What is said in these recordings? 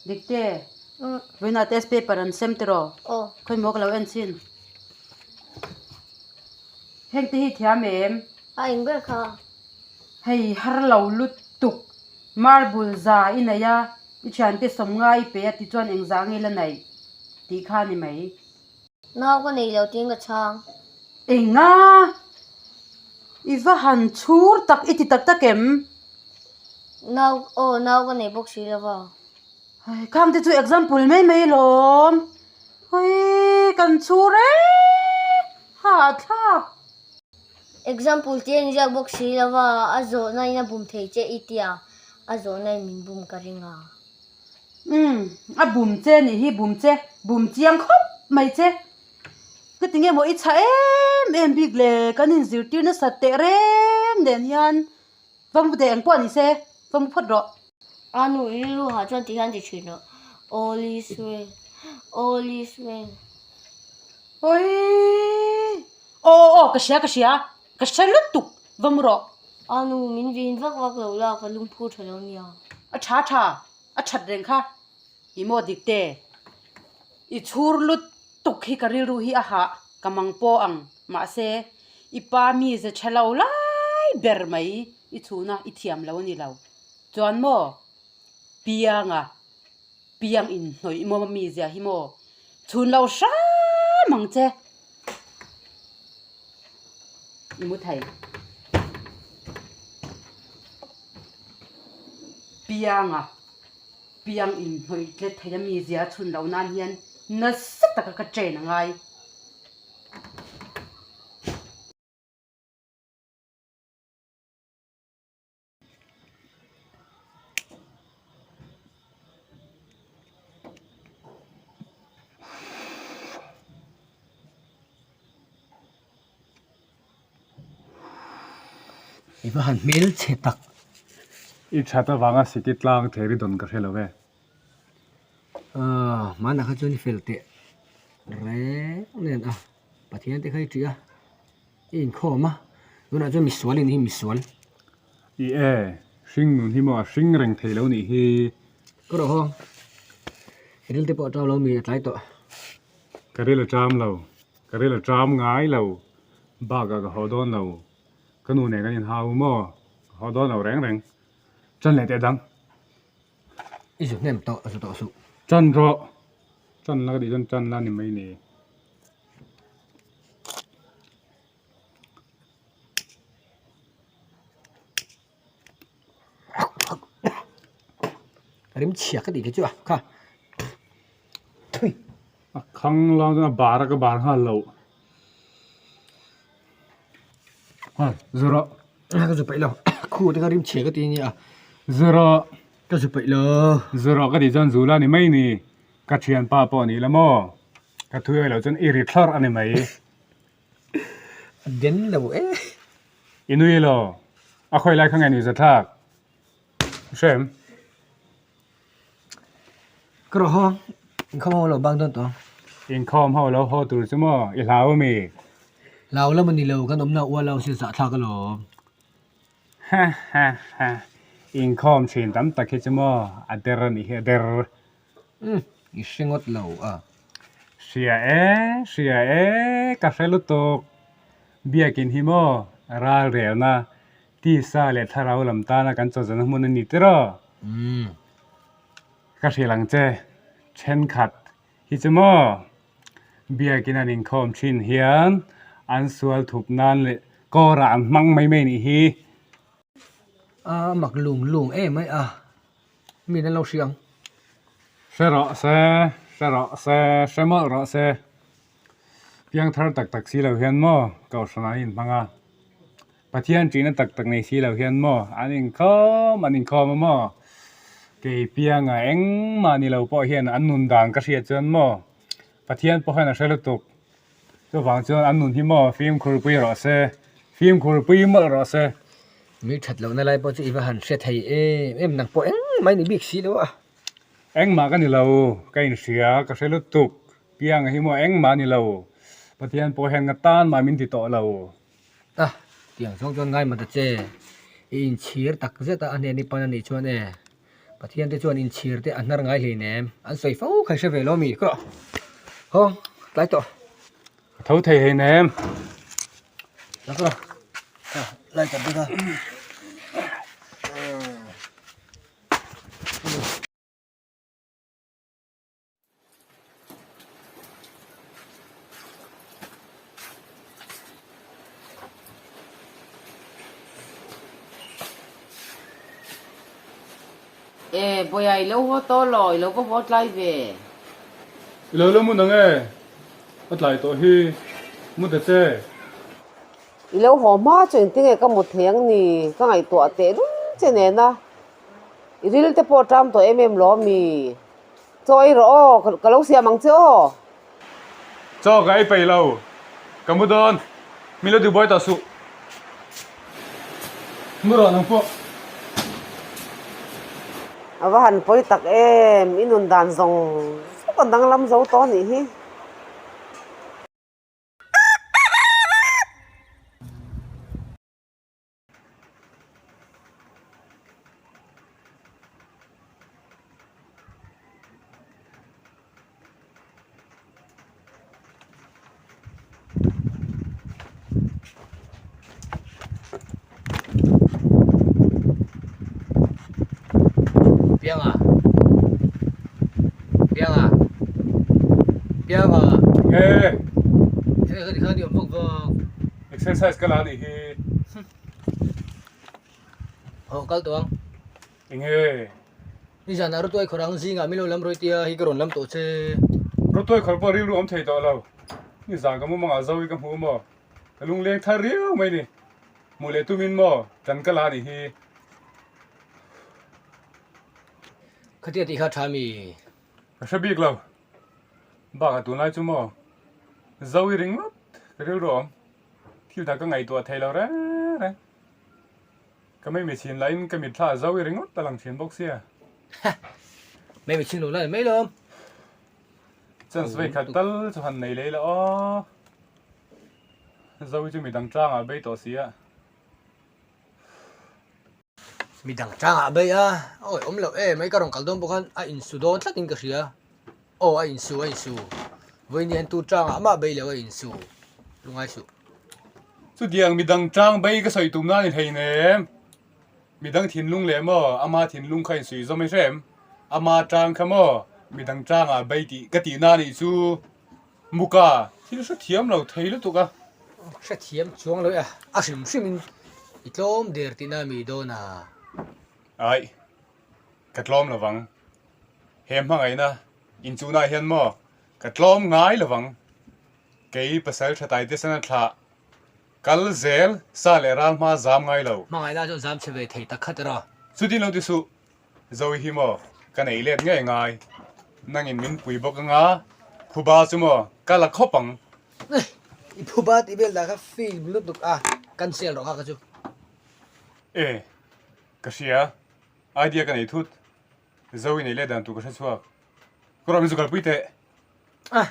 Dikte, vawiinah test paper an sem tiraw? Khawimaw ka lo en chhin. Hengte hi thiam em? A eng ber kha? Hei har lo lutuk. Marble za i nei a, i thiante sawmnga i pe a tichuan engzah nge la neih tih kha a ni mai. Nau ka nei lo tiin ka chhang. Enga? I va han chhur tak i ti tak tak em? Nau, aw nau ka nei bawk si lo va. Hei, khang te chu example mai mai lawm. Hei, kan chhur e! Hahthlak! Example te an ziak bawk si lo va, a zawhna in a bum thei che i tia, a zawhna in min bum ka ring a. Umm, a bum che nih hi, bum che, bum chiang khawp mai che. Ka ti nge maw i chhah em em bik le, kan inzirtir nasat teh reng nen hian va mu teh engpawh ni se, va mu phawt rawh. A nu i rilru hah chuan ti hian ti thin rawh, All is well, all is well. Awii! Aw aw ka hria ka hria, ka hre lutuk va mu rawh. A nu min vin vak vak lo la, ka lungphu tha lo nia. A tha tha, a that reng kha. I maw dik te, i chhur lutuk hi ka rilru hi a hah, ka mang pawh ang. Mahse, i pa mi ze tha lo lai ber mai i chhuna i thiam lo a ni lo. Chuan maw, Pianga, Piang inhnawih maw mi zia hi maw, chhun lo hram ang che. I mu thei. Pianga, Piang inhnawih tlet thei a mi zia chhun lo nan hian nasa taka ka train a ngai. I va han hmel chhe tak. I that avanga city tlang thei ri dawn ka hre lo e. Aaa hmanah kha chuan i fel teh reng nen a Pathian te kha i ṭih a. I inkhawm a, tunah chuan misual in hi misual. I e, hring nun hi maw a hring reng thei lo nih hi. Ka rawh haw, i ril te pawh a ṭam lo mi a tlai tawh. Ka ril a ṭam lo, ka ril a ṭam ngai lo, bakah ka haw dawn lo, ka nu nen kan inhau maw, ka haw dawn lo reng reng, ṭan leh teh dang. I zu hnem tawh, zu tawh suh. Ṭan rawh, ṭan la ka tih chuan ṭan la ni mai ni. Rim chhia ka tih khi chu a kha thui. A khang lam chuan a bar a ka bar nghal loh. Ha zu rawh. Ka zu peih lo khu te kha rim chhia ka ti ania. Zu rawh. Ka zu peih lo. Zu rawh ka tih chuan zu la ni mai ni. Ka thianpa pawh a ni la maw. Ka thui awi loh chuan i ri thlawrh a ni mai. A den lo e. I nui lo. A khawi lai kha nge nui zathlak? I hre em? Ka rawh haw. Inkhawm ho lo bang dawn tawh ang. Inkhawm ho lo haw tur chu maw? I hlau a mi? Hlau lam a ni lo. Kan awmna ual lo si zahthlak alawm. Ha ha ha. Inkhawm thin tam tak hi chu maw? A der a nih hi a der. Umm, i hre ngawt lo a. Hria e, hria e, ka hre lutuk. Biakin hi maw ral relna, tisa leh thlarau lam tana kan chawzana hmun a ni tiraw? Umm. Ka hrilh ang che, thenkhat hi chu maw Biakin an inkhawm thin hian an sual thup nan leh kawrah an hmang mai mai nih hi. A mak lung lung em mai a. Mi nan lo hria ang. Hre rawh se, hre rawh se, hre mawlh rawh se. Piangthar tak tak si lo hian maw Kohhran an inhmang a. Pathian ṭihna tak tak nei si lo hian maw an inkhawm an inkhawm a maw. Kei pianga engmah ni lo pawh hian an nun dan ka hriat chuan maw Pathian pawh hian a hre lutuk. Chuvang chuan an nun hi maw fimkhurpui rawh se, fimkhurpui mawlh rawh se. Mi that lohna lai pawh chu i va han hre thei em em nang pawh engmah i ni bik si lo a. Engmah ka ni lo, ka inhria, ka hre lutuk. Pianga hi maw engmah a ni lo, Pathian pawh hian nga tan mah min ti tawh lo. A, tiang zawng chuan ngai mah ta che, i inchhir tak zet a, a hnen i pan a nih chuan e. Pathian te chuan inchhir te a hnar ngai hleinem. An sawi fo kha i hre ve lo mi? Ka hawng tlai tawh. Ka tho thei hleinem. La ka ha lai ta bik a. E, Bawiha i lo haw tawh law, i lo va haw tlai ve. I lo la mun ang e, a tlai tawh hi, mu ta che. I lo haw hma chu engtinge ka mu thei ang ni, ka ngaihtuah teh lul che nena. I ril te pawh ṭam tawh em em law mi? Chaw ei rawh aw, ka lo siam ang che aw. Chaw ka ei peih lo, ka mu dawn, mi lo duhbuai tawh suh. Mu rawh nang pawh. A va han pawi tak em, i nun dan zawng zawng a danglam zo tawh anih hi. Pianga Pianga Pianga Nge Hei ka ti khan i awm vak vak. Exercise ka la anih hi. Haw kal tawh ang. Enge? Nizanah Rutuai khawr ang zingah min lo lam rawih tia hi ka rawn lam tawh che. Rutuai khawr pawh rilru awm thei tawh lo. Nizan ka mumangah zo hi ka hmu maw? Ka lungleng thar riau mai ni. Hmuh leh tumin maw tan ka la anih hi. Khatia tih kha tha mi? Ka hre bik lo. Bakah tunlai chu maw zo i ringawt ka rilru awm. Thil dang ka ngaihtuah thei lo reng reng. Ka mei michin lahin ka mitthla a zo i ringawt a lang thin bawk sia. Ha! Mei michin lo la ni mai lawm. Chance vei khat tal chu han nei leh ila aw. Zo hi chu midang tangah a bei tawh si a. Midang tangah a bei a, awi awm loh em mai ka rawn kal dawn pawh khan a insu dawn tlatin ka hria. Aw a insu a insu, vawiin hian tu tangah mah bei lo a insu, lungai suh. Chutiang midang tang bei ka sawi tum nan i hlei nem. Midang thinlung leh maw ama thinlung kha insuih zawm i hrem. Ama tang kha maw midang tangah bei tih ka tih nan nih chu muka thil hrethiam lo thei lutuk a. Hrethiam chuang lo e a hrim hrim in i tlawm der tihna mi dawn a. Aih ka tlawm lovang. He hmangaihna inchuhnah hian maw ka tlawm ngai lovang. Kei pasal tha tai te sana thlah kal zel sa leh ral hma zam ngai lo. Hmangaihna chuan zam chhe ve thei tak khat erawh. Chutin lo ti suh, Zoe hi maw ka nei let ngei ngai. Nangin min pui bawk anga phuba chu maw ka la khawp ang. I phuba tih vel dah kha film lutuk a cancel rawh kha ka chu. E, ka hria, idea ka nei thut. Zo i nei leh dan tur ka hre chhuak. Ka rawn min zu kalpui teh. A,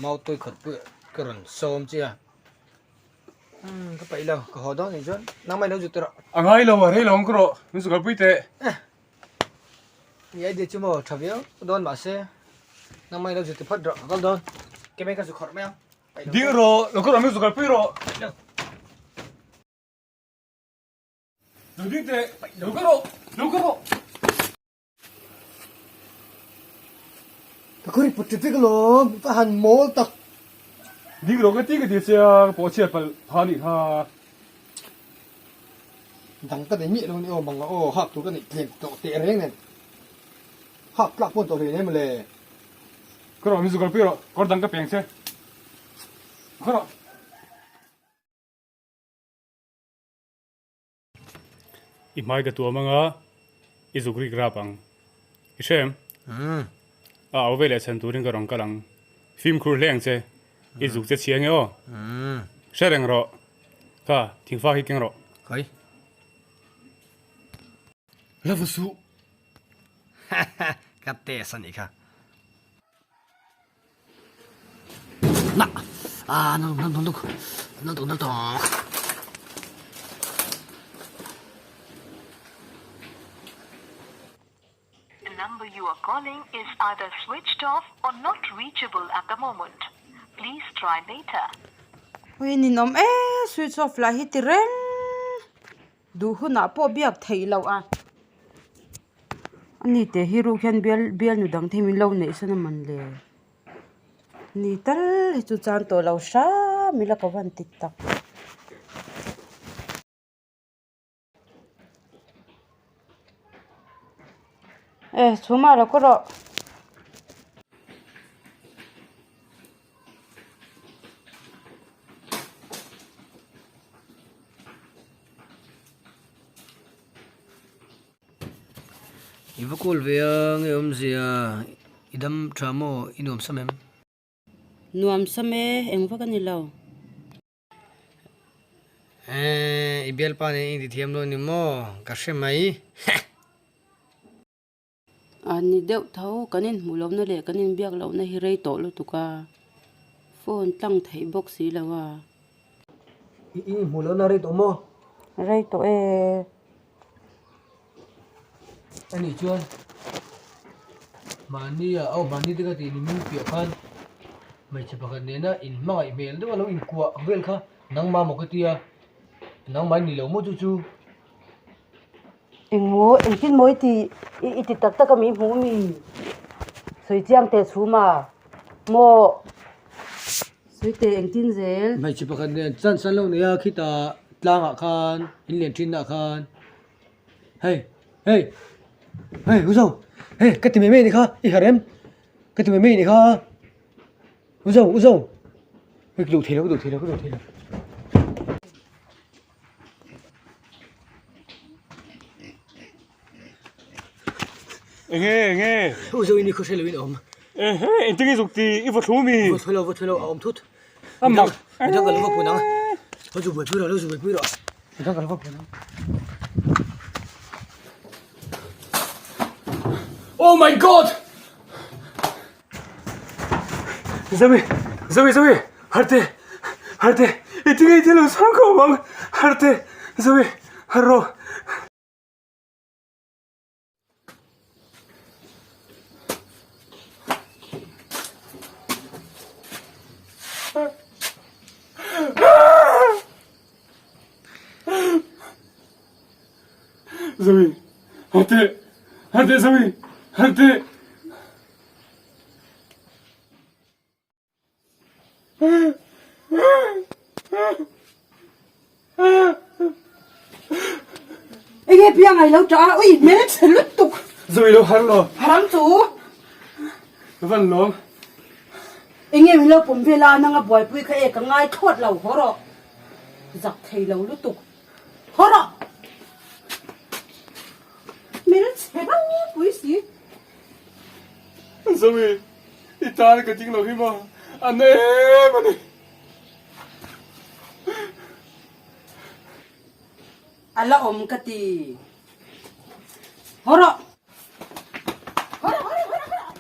mau tui khat pui ka rawn sawm che a. Umm, ka paih lo, ka haw dawn nih chuan nangmah ilo zu teh rawh. A ngai lo, a rei lo ang ka rawh, min zu kalpui teh. I idea chu maw tha viau dawn mahse nangmah ilo zu ti phawt rawh, ka kal dawn. Kemei ka zu khawrh mai ang. Ding rawh, lo ka rawn min zu kalpui rawh. Lo ding teh, lo ka rawh, lo ka rawh. Ka khawih put ṭiṭik alawm, ka han mawl tak. Ding rawh ka ti ka ti che a, ka pawh chhiat palh pha anih kha. Dang ka nei miah lo ni aw, mang a aw, hak tur ka neih tlem tawh teh reng nen. Hak tlak pawn tawh hlei nem le. Ka rawh min zukal pui rawh, kawr dang ka peng che. Ka rawh. I hmai ka tuam anga i zuk rik rap ang. I hre em? A au ve leh chhan turin ka rawn kal ang. Fimkhur hle ang che. I zuk che chhia nge aw? Hre reng rawh. Kha, thingfak hi keng rawh. Khai. La va suh. Ka test a nih kha. Na ah na na na na na na number you are calling is either switched off or not reachable at the moment. Please try later. Ui ninawm e, switch off lah hi ti reng duh hunah pawh biak theih loh a. Ani teh hi ruk hian bial bialnu dang te hi min lo neih san a man le. Ni tal hi chu chan tawh lo hram ila ka van ti tak. E chhuma lo kaw rawh. I va call ve a nge awmzia i dam tha maw i nuam sam em? Nuam sam e, eng vak a ni lo. Eee i bialpa nen i intithiam lo ni maw ka hre mai heh. A ni deuh tho, kan inhmuh lohna leh kan inbiak lohna hi rei tawh lutuk a, phone tlang theih bawk si lo a. I inhmuh lohna rei tawh maw? Rei tawh e. Anih chuan mahni ah aw mahni te ka tih ni min piah khan hmeichhe pakhat nena inhmangaih hmel deuh a lo inkuah vel kha nangmah maw ka tia nangmah i ni lo maw chu chu. Engmaw engtin maw i ti i ti tak tak a mi hmuh mi sawi chiang teh chhum a maw sawi teh engtin zel. Hmeichhe pakhat nen chance an lo nei a khitah tlangah khan in len thinah khan hei hei hei u zo hei ka ti mai mai a nih kha i harh em ka ti mai mai a nih kha u zo u zo hei ka duh thei lo ka duh thei lo ka duh thei lo. Enge enge. U zo in i khaw hre lo in a awm. Ehe engtin nge zuk ti i va thlu mi. Va thlu lo va thlu lo a awm thut. A mak. Midang ka lo va pun ang. Lo zu buaipui rawh lo zu buaipui rawh. Midang ka lo va pun ang. Oh my god! Zoe Zoe Zoe harh teh harh teh i ti ngei thil lo chhang khawp ang harh teh Zoe harh rawh. Zoe harh teh harh teh Zoe harh teh. Enge piang ai lo ṭah a, ui hmelchhe lutuk. Zoe lo har lo. Haram chu. Van lawm. Enge min lo pawm vel a, nanga buaipui kha e ka ngai thlawt lo haw rawh. Zak thei lo lutuk. Haw rawh. Hmelchhe ropui si. Zoe, i tan ka ding lo hi maw? A na em a ni. A la awm ka ti. Haw rawh. Haw rawh, haw rawh, haw rawh.